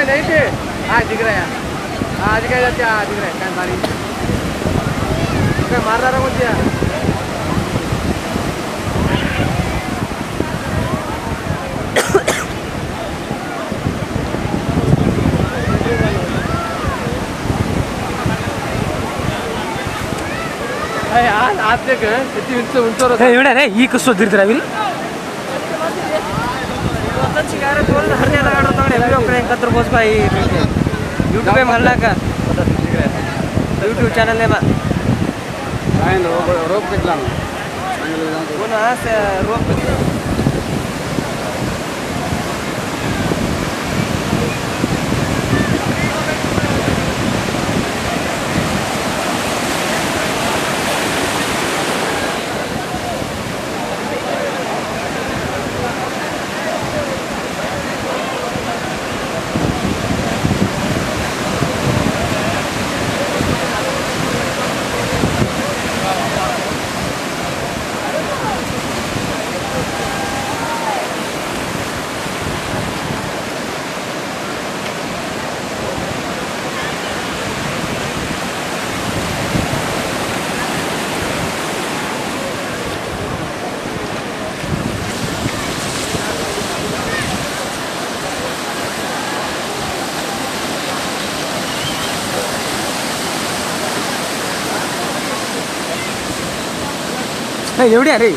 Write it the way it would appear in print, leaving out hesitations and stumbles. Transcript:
नहीं थे हाँ दिख रहा है हाँ दिख रहा है दिख रहा है कान मारी मार रहा मुझे। ಈ ಕಸು ದಿರ್ದಿರ यूट्यूब पे हल्ला का यूट्यूब चैनल है रोप कितना रोप एवढी अरे.